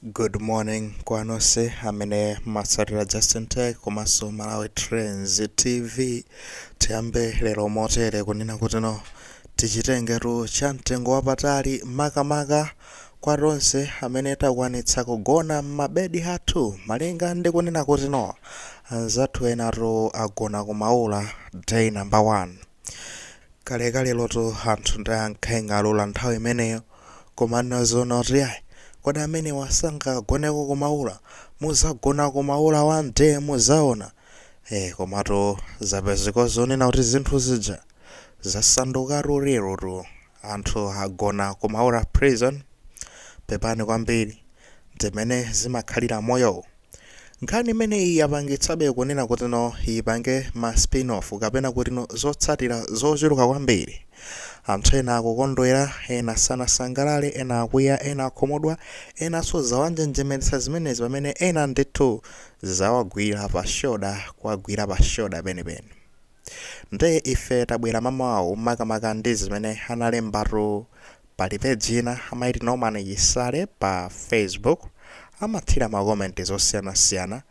Good morning kwa nonse amene mumatsatira Justin Tech komanso Malawi Trends TV. Tiyambe lero motere kunena kuti no tichitengetu cha mtengo wapatali, makamaka kwa tonse amene takwanitsa kugona m'mabedi athu, malinga ndi kunena kuti no anzathu enatu agona kumaula day number 1. Kalekalelotu anthu ndi ankhaing'alula nthawi imeneyo, koma nazoona kuti ayi, kodi amene wasangagoneko kumaula, muzagona kumaula one day muzaona. Komatu zapezeka zonena kuti zinthu zija zasandukatu lerotu, anthu agona kumaula prison. Pepani kwambiri, ndimene zimakhalira moyowu. Nkhani imeneyi yapangitsabe kunena kuti no ipange ma spin-off kapena kuti no zotsatira zochuluka kwambiri. Anthu ena akukondwera, ena sanasangalale, ena akwiya, ena akhumudwa, enanso zawanjenjemeretsa zimenezi, pamene ena ndithu zawagwira pa shoulder, kuwagwira pa shoulder penipeni. Nde ife tabwera mamawawu makamaka ndi zimene analembatu pali page ina amaiti Norman Chisale pa Facebook. Amathira ma comment zosiyanasiyana,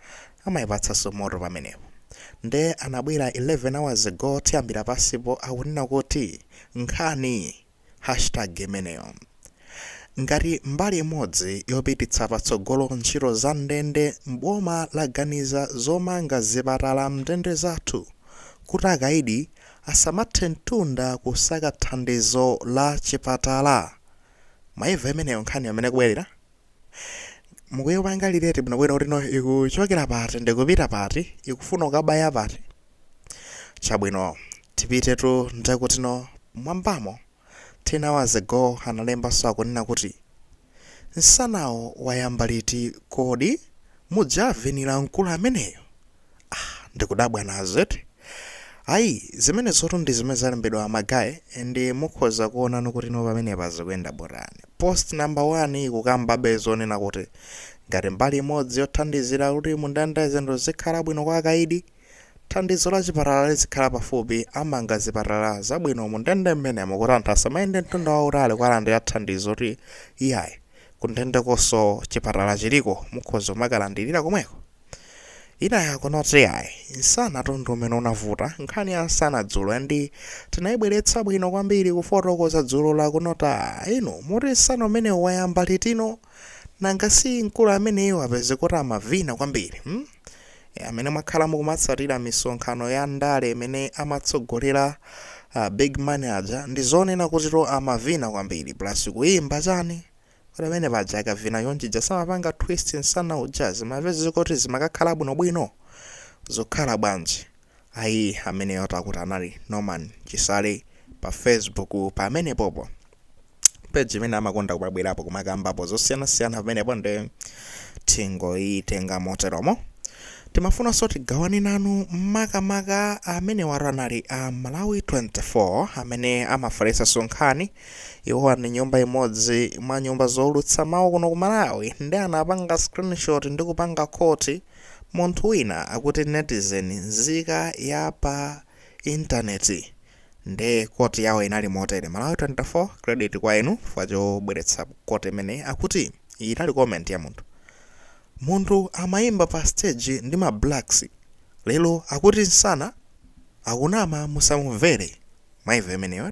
amayipatsanso moto pamenepo. Nde anabwera 11 hours ago. Tiyambira pasipo, akunena kuti nkhani #imeneyo ngati mbali imodzi yopititsa patsogolo ntchito za ndende, boma laganiza zomanga zipatala mndende zathu kuti akaidi asamathe mtunda kusaka thandizo la chipatala. Mwaimva imeneyo nkhani amene kubwerera mukuyipanga relate bwinobwino kuti no ikuchokera pati ndikupita pati, ikufuna kukabaya pati? Chabwino, tipitetu ndekuti no mwambamo 10 hours ago analembanso, akunena kuti nsanawo wayamba liti kodi mudzavinira mkulu ameneyo? Ah, ndikudabwa nazo eti. Ayi, zimenezotu ndi zimene zalembedwa, ma guys, ndi mukhoza kuonano kuti no pamenepa zikuyenda botani. Post number 1 ikukambabe zonena kuti ngati mbali imodzi yothandizira kuti mundende zinthu zikhala bwino kwa akaidi, thandizo la chipatala lizikhala pafupi, amanga zipatala zabwino mundende mmenemo kuti anthu asamayende mtunda wautali kukalandira thandizo, kuti iyayi, kundendekonso chipatala chiliko, mukhoza kumakalandirira komweko. Ina yakunoti ayi, nsana tundu umene unavuta, nkhani ya nsana dzulo ndi tinayibweretsa bwino kwambiri kufotokoza dzulo lakunota inu muti nsana umene wayamba litino? Nanga si mkulu ameneyo apeze kuti amavina kwambiri, Amene mwakhala mukumatsatira misonkhano ya ndale imene amatsogolera big man aja, ndi zonena kutito amavina kwambiri plus kuyimba chani, kuti amene paja akavina chonchija samapanga twist nsana uja, zimapezeka kuti zimakakhala bwinobwino, zokhala bwanji? Ayi, ameneyo takuti anali Norman Chisale pa Facebook pamenepopo, page imene amakonda kumabwerapo kumakambapo zosiyanasiyana pamenepo. Ndi tingoyitenga moteromo. Timafunanso tigawane nanu makamaka amene watu anali a Malawi 24 amene amafalitsanso nkhani. Iwowa ndi nyumba imodzi mwa nyumba zowulutsa mawu kuno ku Malawi, ndi anapanga screenshot ndi kupanga quote munthu wina akuti netizen, nzika ya pa intaneti. Nde quote yawo inali motere. Malawi 24, credit kwa inu chifukwa chobweretsa quote imeneyi. Akuti iyi inali comment ya munthu: "Munthu amayimba pa stage ndi ma blacks, lero akuti nsana, akunama, musamumvere." Mwaimva imeneyo?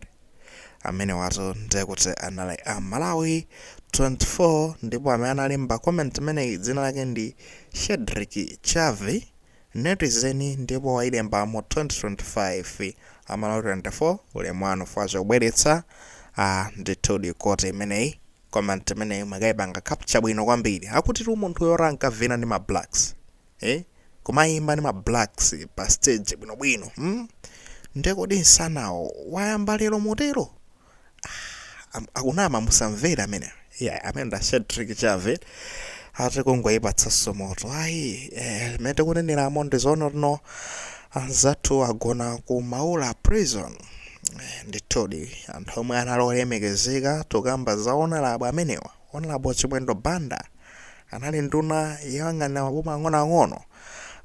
Amene watu ndiye kuti anali a Malawi 24, ndipo amene analemba comment imeneyi dzina lake ndi Shedrick Chavi, netizen, ndipo wayilemba mu 2025. Amalawi 24, ulemu wanu chobweretsa ndithudi quote imeneyi. Comment imeneyi mwakayipanga capture bwino kwambiri. Akuti tu munthu yoti ankavina ndi ma blacks, kumayimba ndi ma blacks pa stage bwinobwino, Ndiye kodi nsanawo wayamba lero mutero? Ah, akunama, musamvere amene. Yeah, amene nda Shedrick Chave ati kungoyipatsanso moto. Ayi, mene tikuneneramo ndizoona tino anzathu agona ku Maula prison. Ndithudi anthu omwe anali olemekezeka, tukamba za honorable amenewa, Honorable Chimwendo Banda, anali nduna yoyang'anira maboma ang'onoang'ono,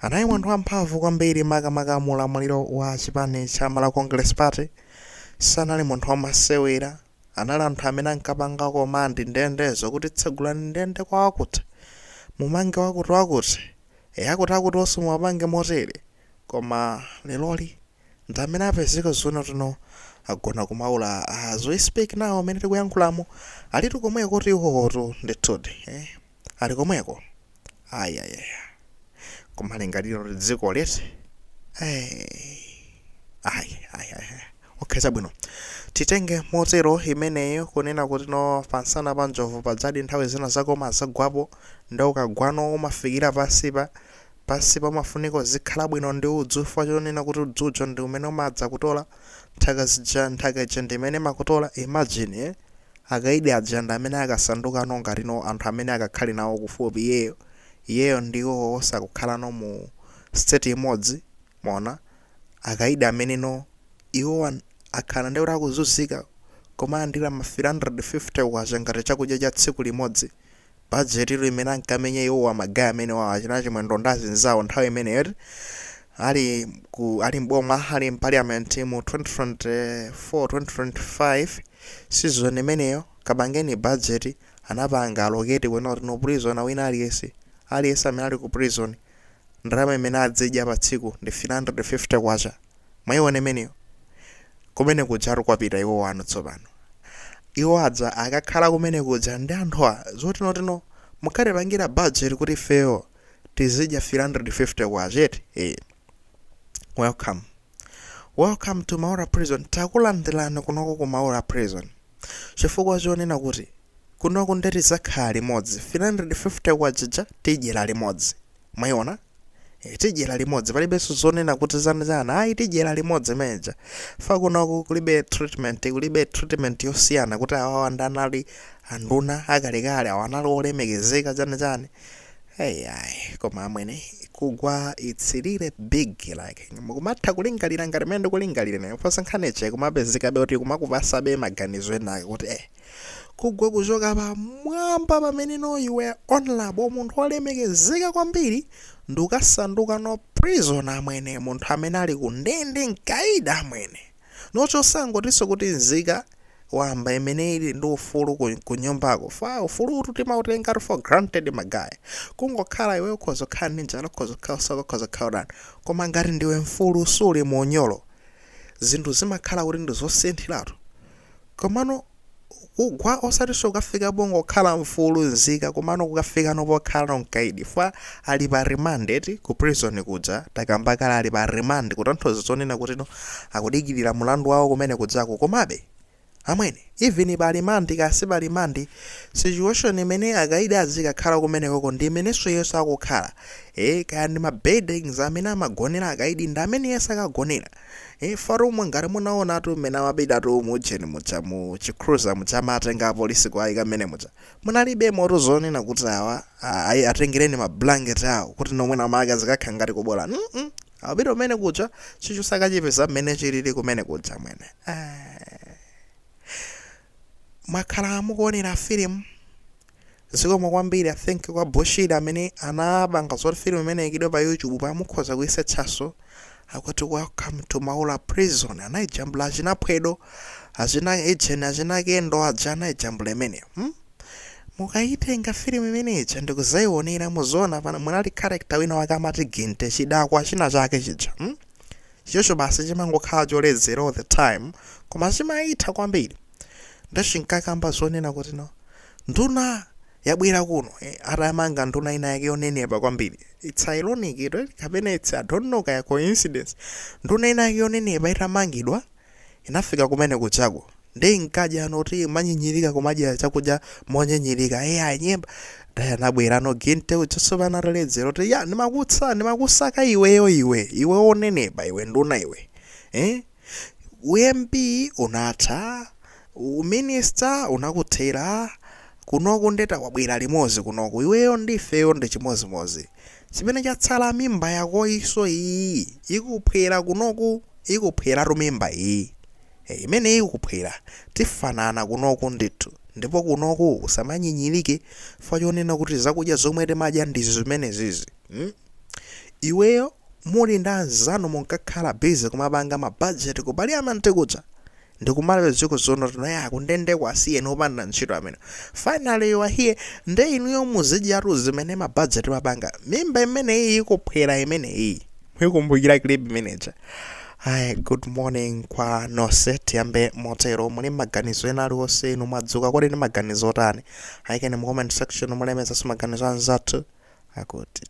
anali munthu wamphamvu kwambiri makamaka mu ulamuliro wa chipani cha Malawi Congress Party. Sanali munthu wamasewera. Anali anthu amene ankapanga command ndendezo kuti tsegulani ndende kwa wakuti, mumange wakuti wakuti, akuti akuti onse muwapange motere. Koma leroli ndi amene apezeka zoona tino agona kumaula. As we speak now, amene tikuyankhulamo, alitu komweko kuti iwowotu ndithudi, ali komweko. Ayayaya, kumalingaliro kuti dziko leti, ayi ayi ayi. Okay, chabwino, titenge motero imeneyo kunena kuti no, pansana pa njovu padzadi nthawi zina zakoma zagwapo, ndi ukagwano umafikira pansipa. Pansipa umafunika uzikhala bwino ndi udzu, chifukwa chonena kuti udzujo ndi umene umadza kutola nthaka zija, nthaka ija ndi imene imakutola. Imagine, akaidi aja ndi amene akasandukano ngatino anthu amene akakhale nawo kufupi. Iyeyo ndiwo osakukhalano mu state imodzi. Mona akaidi amene no iwo akhala ndi kuti akuzunzika, koma andira ma 350 kwacha ngati chakudya cha tsiku limodzi. Bajeti limene ankamenya iwowa, ma guy amene wawo achina Chimwendo ndi azinzawo nthawi imeneyo ali mboma, ali m'parliament mu 2024 2025 season imeneyo, kapangeni budget anapanga allocate kwena kuti no, prison wina aliyense, aliyense amene ali ku prison, ndalama imene adzidya pa tsiku ndi 350 kwacha. Mwayiona imeneyo? Kumene kujatu kwapita iwo wanu. Tsopano iwo adza akakhala kumene kuja ndi anthu a zotinotino mukhatipangira budget kuti ifeyo tizidya 350 kwacha eti. Welcome, welcome to Maula Prison. Takulandirani kunoko ku Maula Prison, chifukwa chonena kuti kunoko ndeti zakhala limodzi, 350 kwacha tidyera limodzi. Mwayiona? Tidyera limodzi, palibenso zonena kuti zanizana, ayi, tidyera limodzi meja fa kunoku kulibe treatment, kulibe treatment yosiyana kuti awawa ndanali anduna akalekale, awa anali olemekezeka, chani chani. Hey, ayi, koma amwene, kugwa it's really big. Like mukumatha kulingalira ngati mmene ndikulingalira ine, posa nkhaniche kumapezekabe kuti kumakupasabe maganizo enake kuti kugwa kuchoka pamwamba pamene no iwe honorable, munthu wolemekezeka kwambiri, ndi ukasanduka no prison, amwene, munthu amene ali ku ndende, mkaida, amwene, nochosangotinso kuti nzika wamba imene ili ndi ufulu ku nyumbako. Fa ufulu utu timautenga for granted, ma guy. Kungokhala iwe ukhoza kukhala ndi njala, ukhoza kukhala usaka, ukhoza kukhala udani, koma ngati ndiwe mfulu, suli mu unyolo, zinthu zimakhala kuti ndi zosinthiratu. Komano kugwa osatinso kukafika pongokhala mfulu nzika, komano kukafika nopokhala mkaidi. Fa ali pa remand eti ku prison kuja, takamba kale, ali pa remand, kutanthauza zonena kuti no, akudikirira mulandu wawo kumene kudzako. Komabe amwene, even pa remand kasi pa remand, situation imene akaidi azikakhala kumenekoko ndi imenenso yesu akukhala. Kaya ndi ma beddings amene amagonera akaidi ndi amene yesu akagonera. Farumwe ngati munaonatu mmene amapitatu mujeni muja, mu chi cruiser muja, amatenga apolisi kuayika mmene muja, munalibe moto zonena kuti awa ayi atengereni ma blanket awo kuti nomwe namake azikakhala ngati kubola. Apita kumene kuja, chicho sakachipeza mmene chilili kumene kuja mwene. Mwakhala mukuonera filimu. Zikomo kwambiri, I think, kwa Bushiri amene anapanga zoti filimu imene ikidwe pa YouTube, pamukhoza kuyisetsanso, akuti "Welcome to Maula Prison". Anayijambula achina Phwedo, achina ejeni, achina Kendo aja anayijambula imeneyo, Mukayitenga filimu imene ija ndikuzayionera, muzoona pana munali character wina wake amati Ginte, chidakwa china chake chija, Chichocho basi chimangokhala choledzera all the time, koma chimayitha kwambiri. Ndachinkakamba zonena kuti no, nduna yabwera kuno, atamanga nduna ina yake yonenepa kwambiri. It's ironic ito kapena it's, I don't know, kaya coincidence. Nduna ina yake yonenepa itamangidwa inafika kumene kuchako ndi nkadya noti manyinyirika, kumadya chakudya monyinyirika. Ayi, nyemba daya nabwera no Ginte uja tsopano ataledzera kuti ya ndimakutsa, ndimakusaka iweyo, iwe wonenepa iwe, nduna iwe, u MP unatha, u minister unakuthera, kunoku ndeta wabwera limodzi kunoku, iweyo ndifeyo ndi chimozimozi. Chimene chatsala mimba yako iso iyi ikuphwera kunoku, ikuphweratu mimba iyi. Imene ikuphwera, tifanana kunoku ndithu. Ndipo kunoku usamanyinyirike fa chonena kuti zakudya zomwe timadya ndi zimene zizi, Iweyo muli ndi anzanu munkakhala busy kumapanga ma budget ku parliament kuja. Ndikumalephera zono tino ya kundende kwasiyeni opanda ntchito amene. Finally you are here. Nde inuyo muzidyatu zimene mabudget mapanga. Mimba imeneyi ikuphwera imeneyi. Mwikumbukira clip manager. Hi, good morning kwa nonse. Tiyambe motero. Muli maganizo ena aliwonse? Inu mwadzuka kodi ndi maganizo otani? Ayikeni mu comment section, mulemezanso maganizo anzathu akuti.